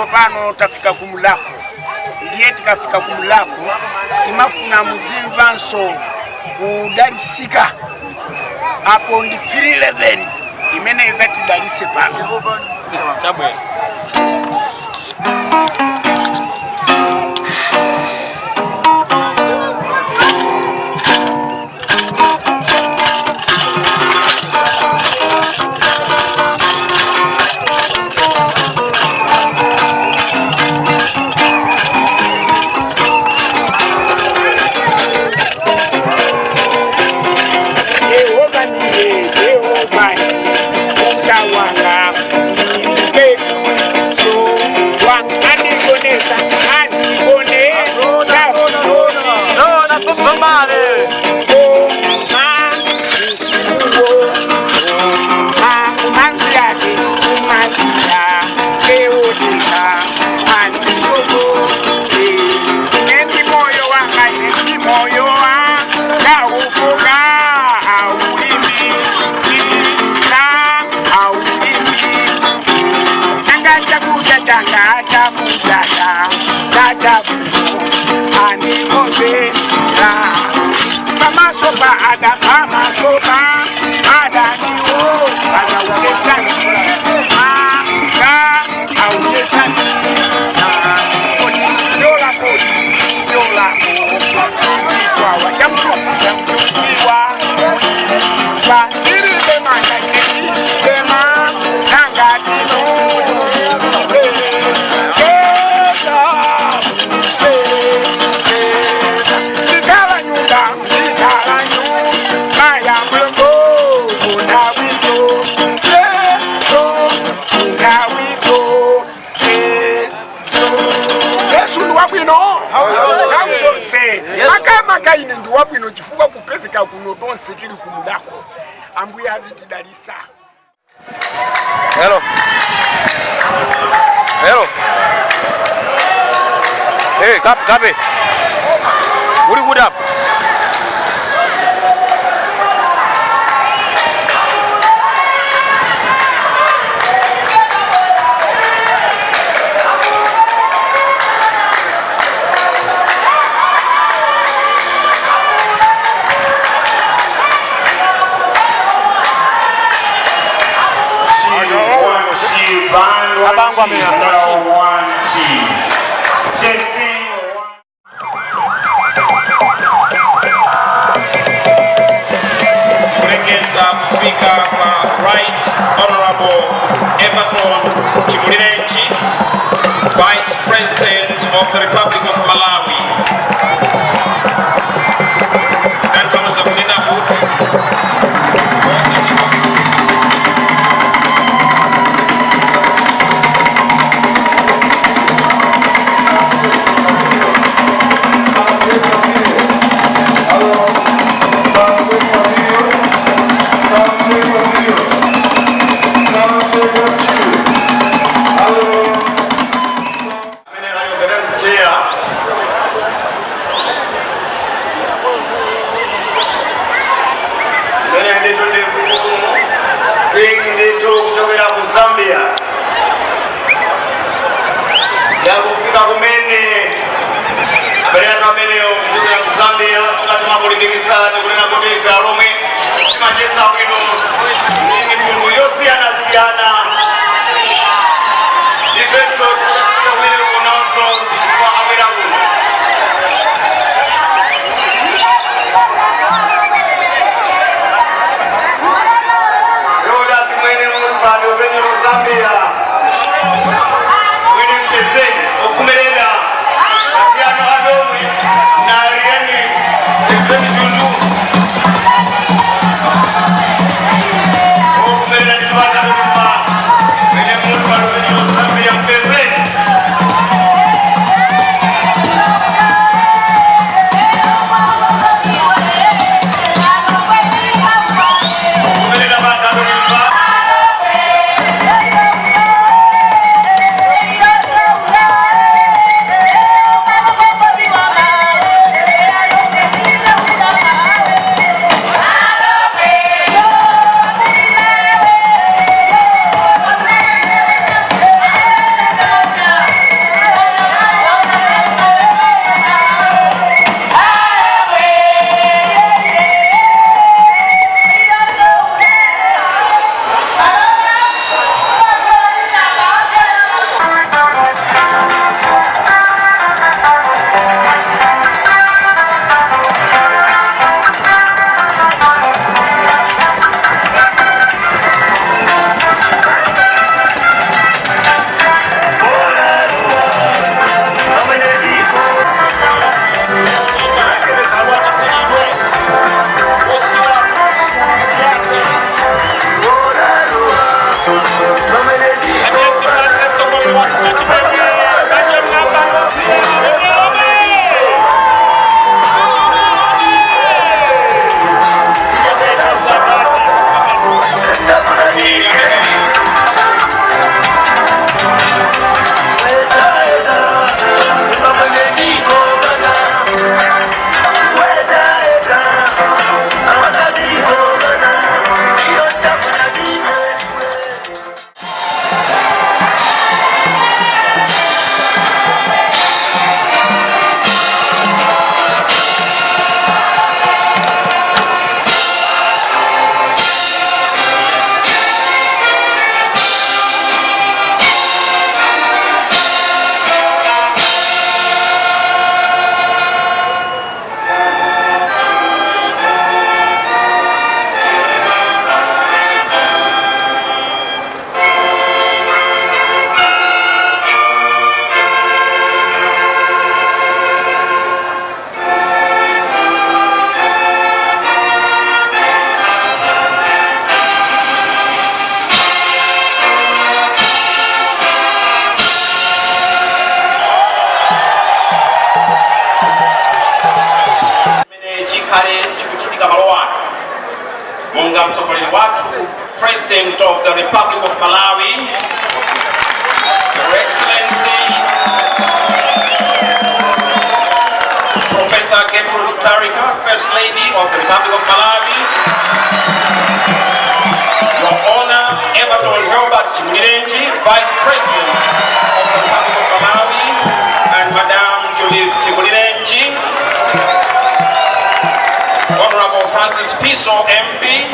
Tsopano tafika kumulako, ndiye tikafika kumulako timafuna muzimvanso kudalisika. Apo ndi 311 imene idzatidalise pano. Chabwino. Yehova ndiye, Yehova ndiye Musa wanga, ndilibe so wanga, andigonesa, andigonesa. No, na male. Pamaso pa ada, pamaso pa ada niwo azauketani anga auketani yola kodi yola kwawa jamkiwa wa irilema kakilema nangatino ndikala nyumba, ndikala nyumba ya mlongo munawiko yeso munawiko sezo. Yesu ndi wabwino nthawi zonse, makamaka ine ndi wabwino chifukwa kupezeka kuno tonse tili kumulako. Ambuye azitidalisa. Hello. Hello. Hey, kap kape. Uli kuti apa? Sabangu amene asasi. Kulengeza kufika kwa Right Honorable Everton Chimulirenji, Vice President of the Republic of Malawi. Tanthauza kunena kuti Amene ali organized chair mene ndithu ndi mfumu king ndithu kuchokera ku Zambia, yakufika kumene abale athu ameneyo kuchokera ku Zambia. Ngati makulimbikisani kunena kuti ife alomwe timacheza bwino ndi mitundu yosiyanasiyana, ifenso tikafika kumene kunonso chifukwa abwera kuno. Yoda mwene mumpano venye Zambia mwene mpezeni okumerera asiyano adomwe na arieni emitundu okumerera nitubatalumba mwene mumpano venye Zambia mpezeni. Okumerera batalumba. Monga mtsogoleri wathu, President of the Republic of Malawi, Your Excellency Professor Gertrude Mutharika, First Lady of the Republic of Malawi, Your Honor Everton Herbert Chimulirenji, Vice President of the Republic of Malawi, and Madame Judith Chimulirenji, Honorable Francis Piso, MP,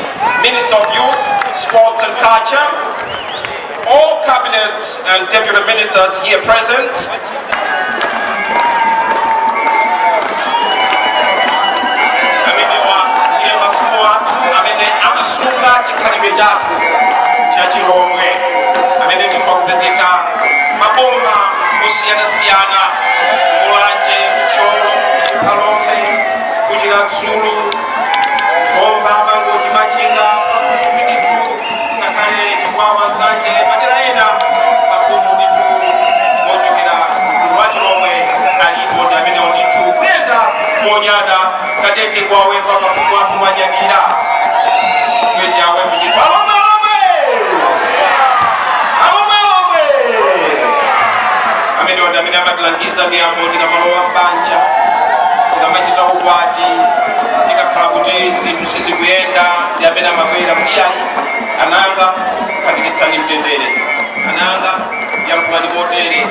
Minister of Youth, Sports and Culture, all cabinet and deputy ministers here present, amenewa ndiye mafumu athu amene amasunga chikhalidwe chathu cha Chilomwe, amene ndithu akupezeka maboma osiyanasiyana, Mulanje, Thyolo, Phalombe, kuChiradzulu, Zomba, Mangochi, Machinga, pafupifupi ndithu ngakhale Chikwawa, Nsanje, madera ena, mafumu ndithu ochokera mtundu wa Chilomwe alipo. Ndi amenewo ndithu kuyenda monyada. Katete kwawepa mafumu athu wanyadira twete awepo ndithu. Alomwe, alomwe, alomwe, alomwe! Amenewo ndi amene amatilangiza miyambo tikamalowa mbanja, tikamachita ukwati, tikakhala kuti zinthu sizikuyenda, ndi amene amabwera kuti, "Yayi ananga, khazikitsani mtendere, ananga, yankhulani motere."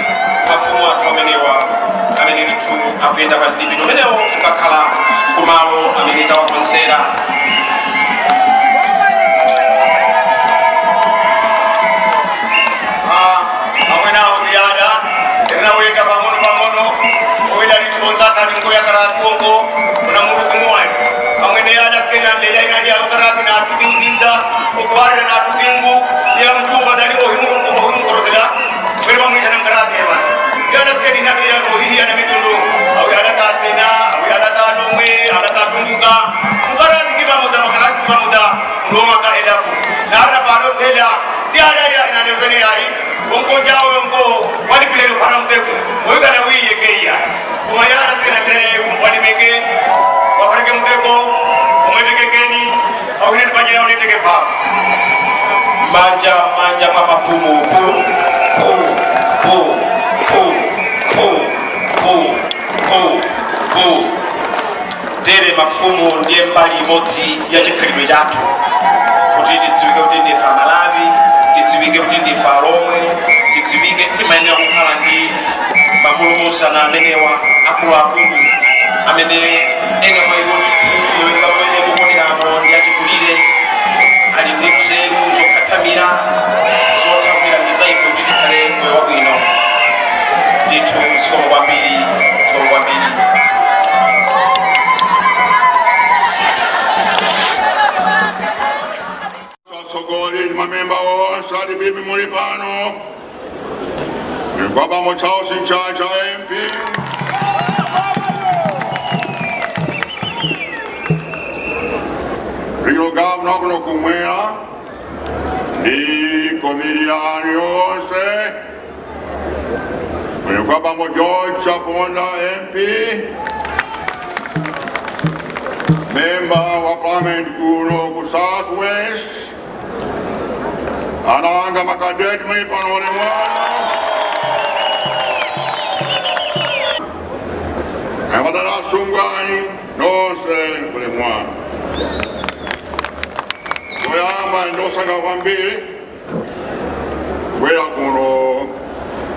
Mafumu athu amenewa amene ndithu akuyenda pa mdipiti umenewo kukakhala kumalo amene tawakonzera. Amwenawo kuyada erinaweta pang'ono pang'ono oweda litikonzatani ngoyakaratsongo kuna murukumuwayo amwene yada sikenanleya inadi alukarati natutinginda okuwarira natutingu ya mtumba dani ohimukorosera kweri vamwitana mkarati evana yada sikeninati ohihiya na mitundu au yada tasena au yada talomwe ada tatunguka mkarati kivamuda makarati kivamuda mromaka edapu narna pano tela diada ya inanezene yayi onkonjawo nko walipilelo paramteku oyugana wiyekeya kumayana sikenatene walimeke wapareke mteko omwetekekeni awineti panyena uneteke pa Manja manja mwa mafumu, pu pu pu pu pu pu pu pu. Tere mafumu ndiye mbali imodzi ya chikhalidwe chathu, kuti tidziwike kuti ndife Amalawi, tidziwike kuti ndife Alomwe, tidziwike, timayenera kukhala ndi mamulumuzana amenewa, akuluakulu amene ena mwa iwo ndithu pamene mukuoneramo ndi achikulire, ali ndi nzeru zokhathamira zotha kutilangiza ife kuti tikhale moyo wabwino ndithu. Zikomo kwambiri, zikomo kwambiri. Atsogoleri, mamemba onse ali bibi muli pano, kwabamo Charles Nchacha MP, lino gavana kuno kumwera ndi komiti yanu yonse, muli kwabamo George Chaponda MP, member wa parliament kuno ku South West, ananga makadeti muli pano ole mwana abatala sungwani nonse kule mwana. Koyamba ndosanga kwambiri kubwera kuno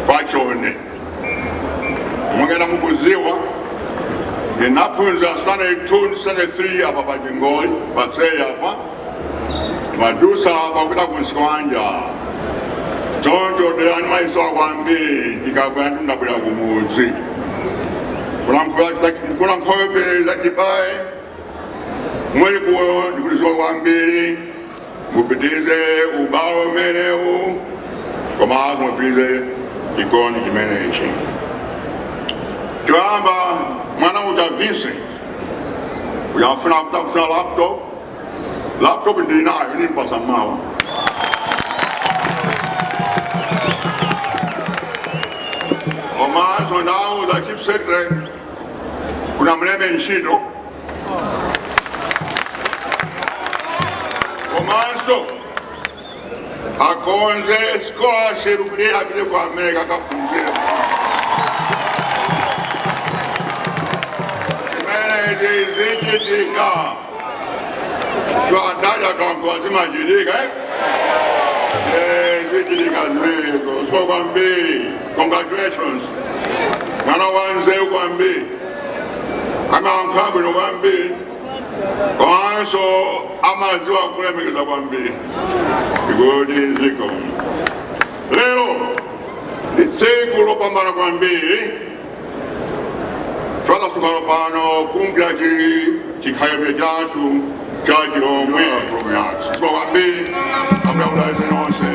kwachone. Mungena mukuziwa ndinaphunzira standard 2, standard 3 apa pa Chingoli patseri apa, madusa apa kuita kunsikwanja choncho derani maisowa kwambiri. Ndikabwera ndindabwera kumudzi kuna nkhope za chibayi muli kuno, ndikulisowa kwambiri. Mupitize ubalo umenewu komanso mupitize chikondi chimenechi. Choyamba mwana uja Vincent uyafuna kutafuna laptop, laptop ndinayo, nimpasa mawa. Komanso ndauza chief secretary kuna mlembe ntchito. Komanso akonze scholarship kuti apite ku America akaphunzire. Zimenezi zichitika. Swadada kankuwa zimachitika, eh? Eh, zichitika zimenezo. So kwambiri, congratulations. Mwana wanzeru kwambiri, amayankhula bwino kwambiri, komanso amaziwa kulemekeza kwambiri. Ikuti ziko lero ndi tsiku lopambana kwambiri. Twakasukalo pano kumbira chikhalidwe chathu cha Chilomwe yathu. Ziko kwambiri, amdaulaise nonse.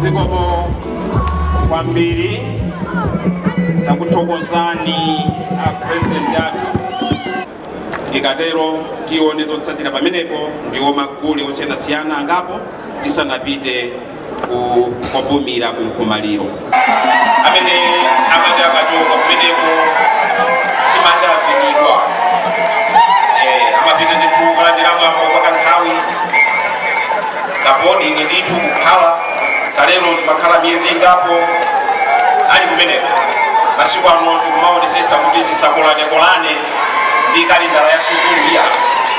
Zikomo kwambiri, takuthokozani a president athu. Ikatero tione zotsatira pamenepo, ndiwo magule osiyanasiyana angapo tisanapite ku kopumira ku nkhomaliro. Amene amati akachoka kumeneko timati avinidwa. Amapita ndithu kulandira mwambo kwa kanthawi ka boarding ndithu, kukhala kalero timakhala miyezi ingapo ali kumeneko. Masiku ano tikumaonesetsa kuti zisakolanekolane ndi kalendala ya sukulu iya.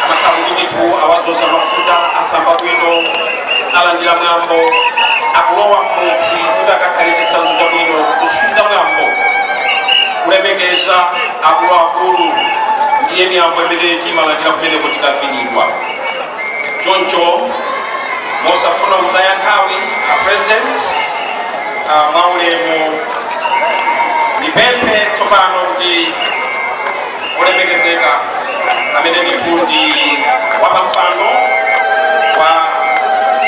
Amakhala kuti ndithu awazoza mafuta, asamba bwino, alandira mwambo, akulowa mmudzi kuti akakhale chitsanzo chabwino, kusunga mwambo, kulemekeza akuluakulu. Ndiye miyambo imene timalandira kumeneko tikavinidwa. Choncho mosafuna kutaya nthawi, a president, mwaulemu ndipemphe tsopano kuti olemekezeka amene ndithu ndi wapampando wa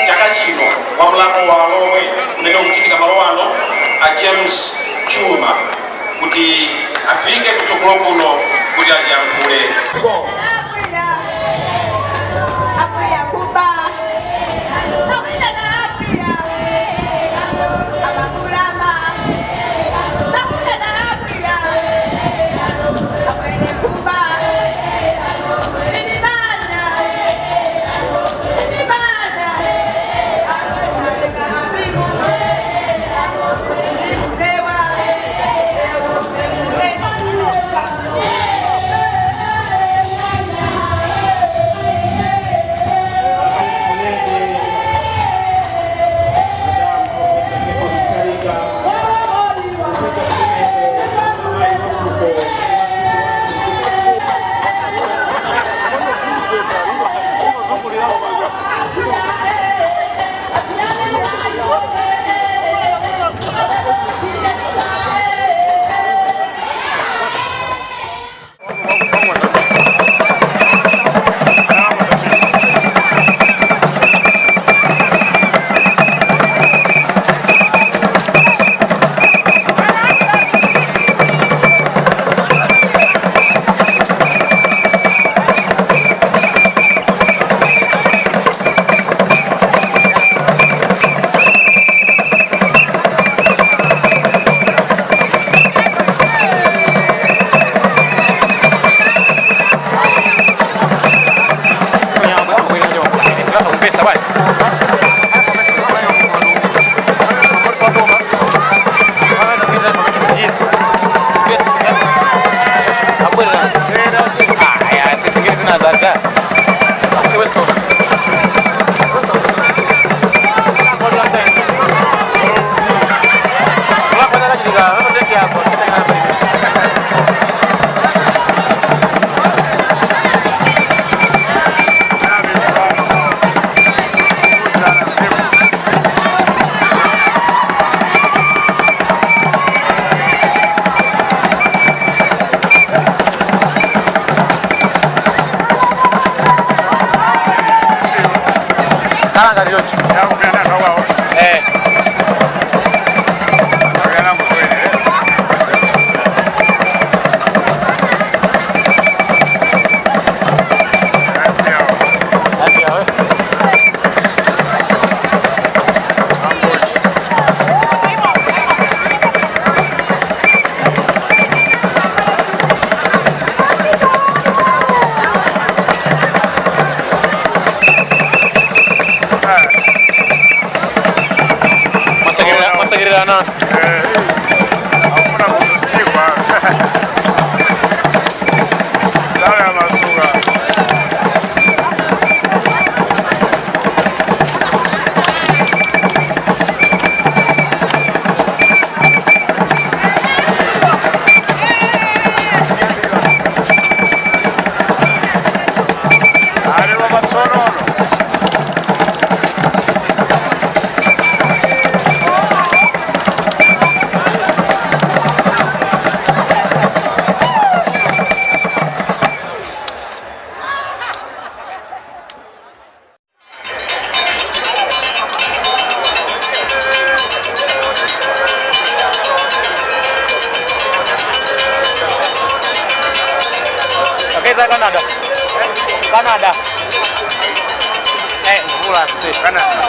chaka chino wa Mlako wa Lomwe umene ukuchitika malo ano, a James Chuma, kuti afike kutsogolo kuno kuti atiyankhule. Abuya kuba. Abuya na abuya. Abakulama. Abuya na abuya. Abuya kuba. Inimana. Inimana. Abuya. Patali choncho. Eh. Happy hour. Masekerera, masekerera na. Hakuna kuzutikwa. Sala ya masuka. Ali wa matsonono. Kapeza Canada. Canada. Eh, mvula si. Canada.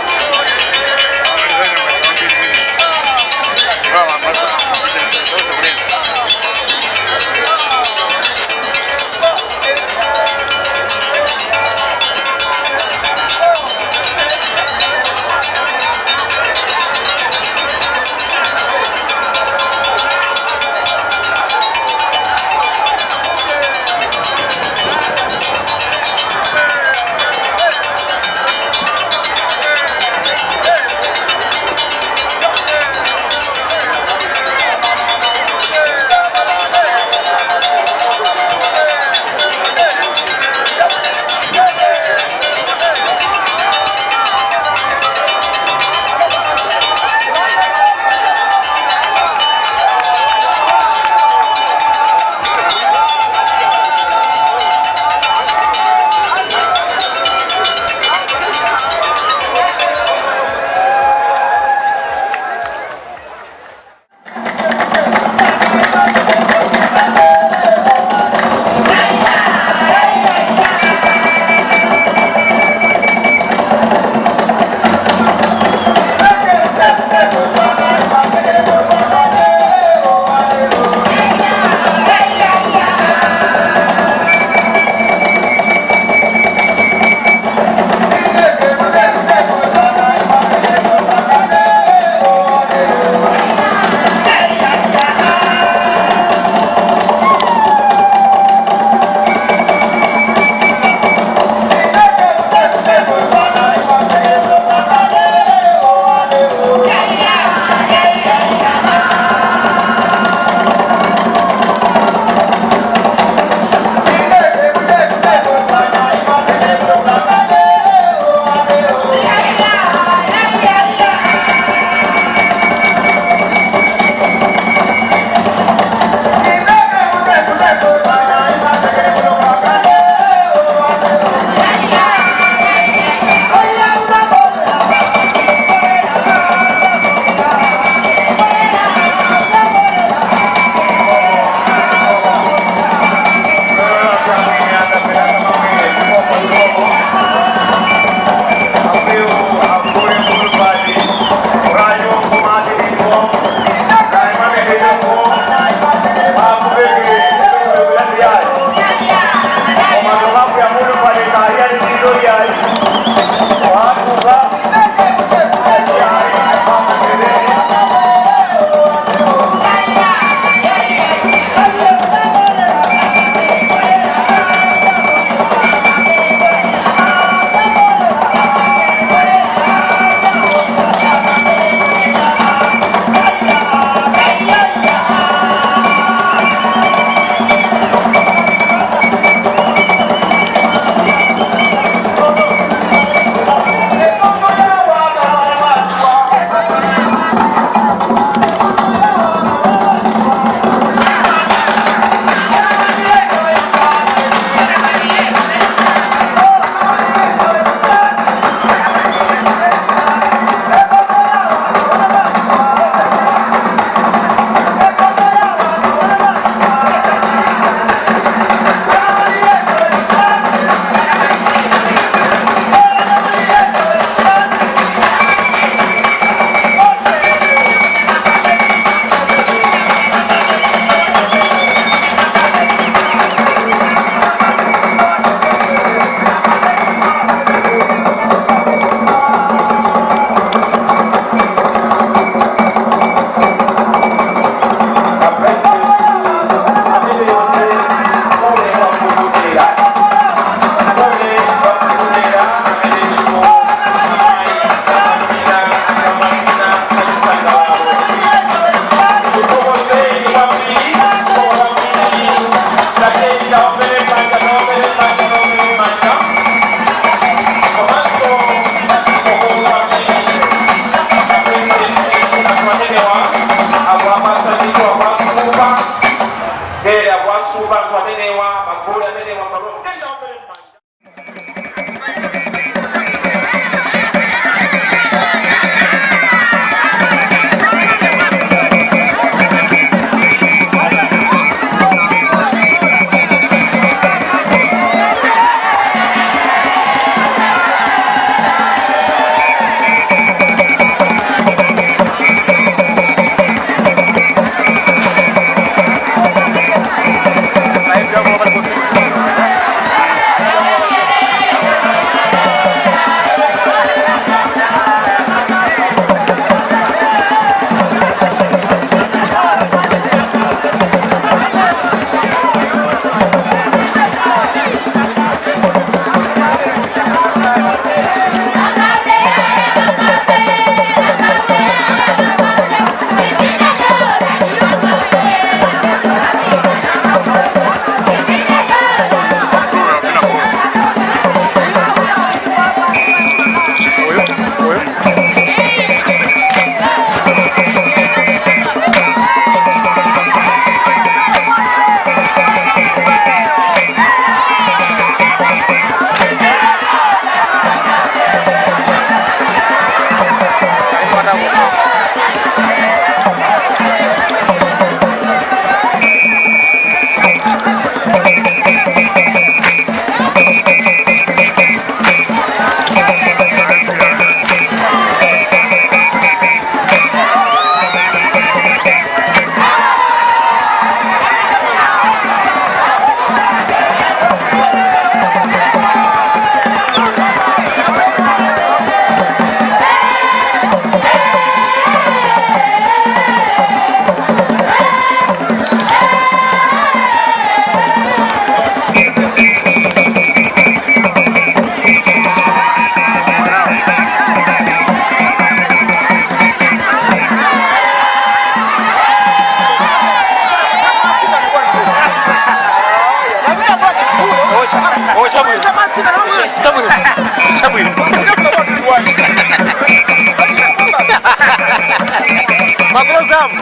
Matamu.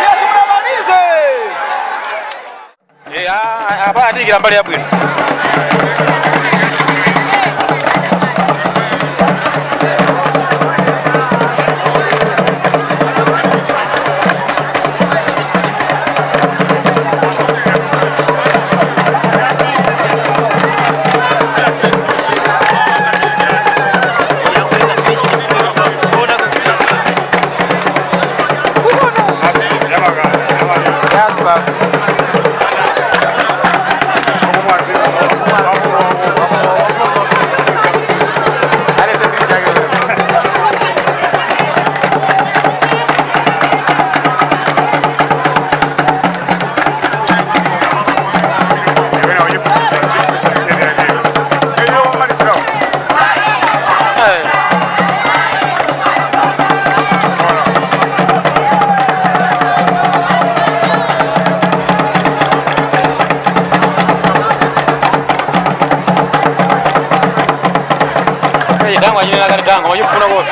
Yesu mnamalize. Eh, ah, apa atikira mbali yabwino. Yes, baba. Ale sasa chake. Eh. Hey, dango anyina kali dango wachifuna kuti.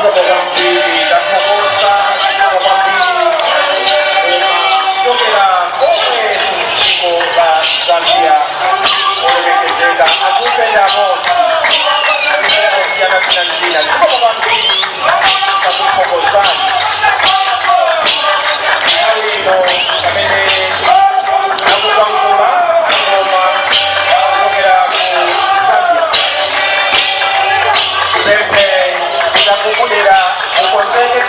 Zikomo kwambiri, ndathokoza, zikomo kwambiri. Kuchokera komwe dziko la Zambia, olemekezeka akupenda amodzi osiyana-siyana, zikomo kwambiri, takuthokozani. Nthawi ino pamene akukwangula ngoma kuchokera ku Zambia, kupemphe takukudera ukonzeke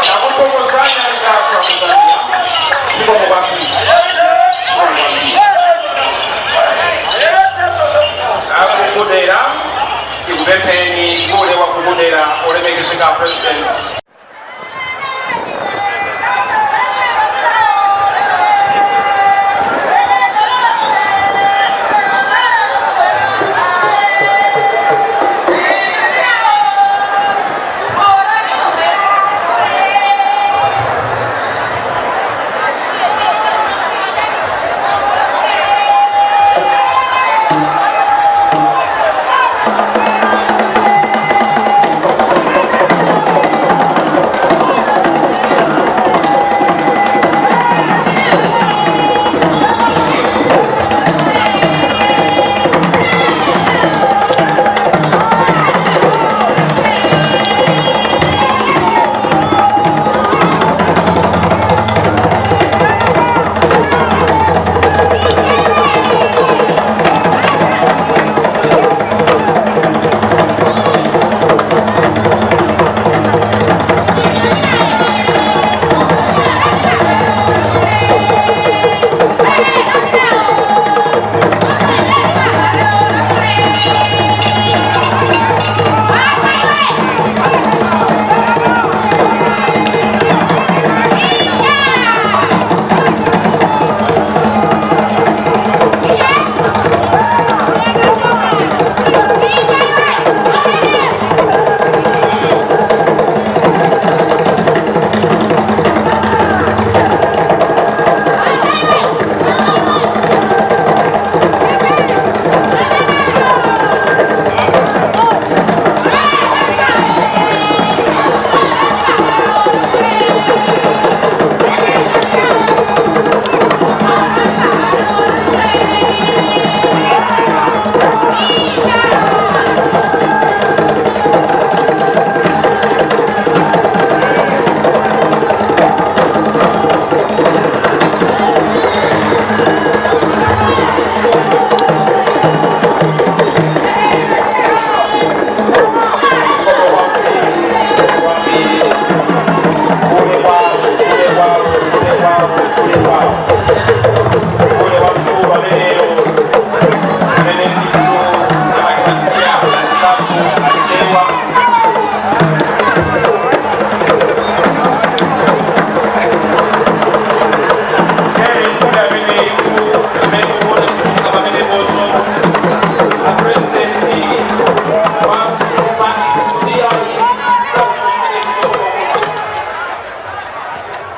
takuthokozani anzathu aku Zambia, zikomo kwambiri, zikomo kwambiri. Akukudera, tikupempheni gule wakukudera, olemekezeka President.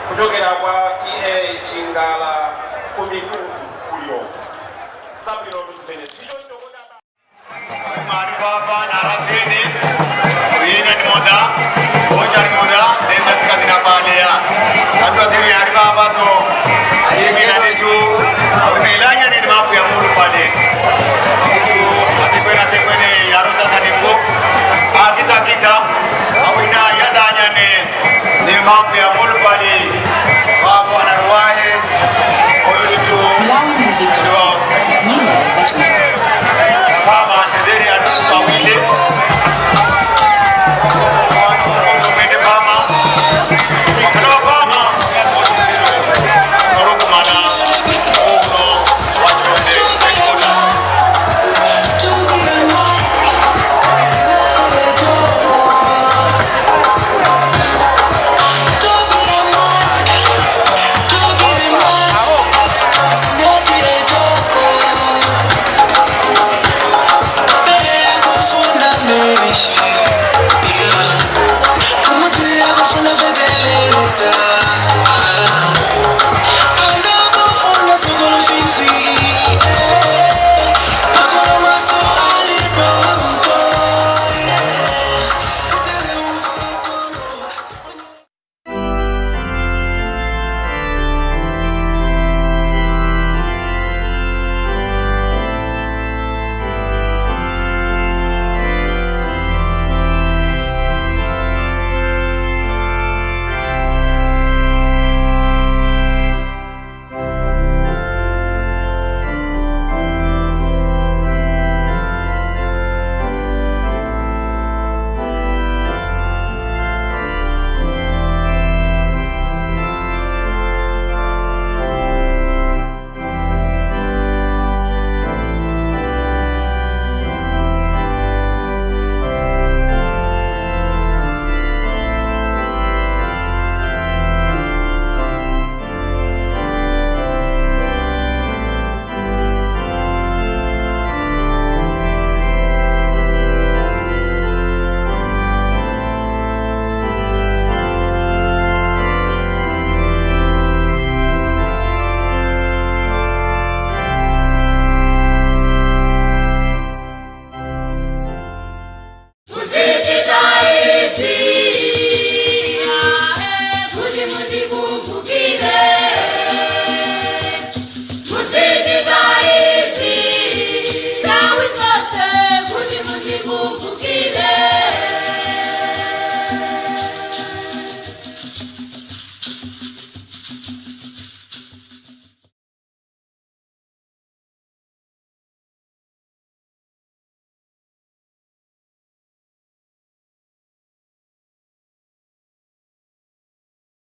Kuchokera kwa TA Chingala kumitundu kuyo sabwino zimene Mari baba narazene.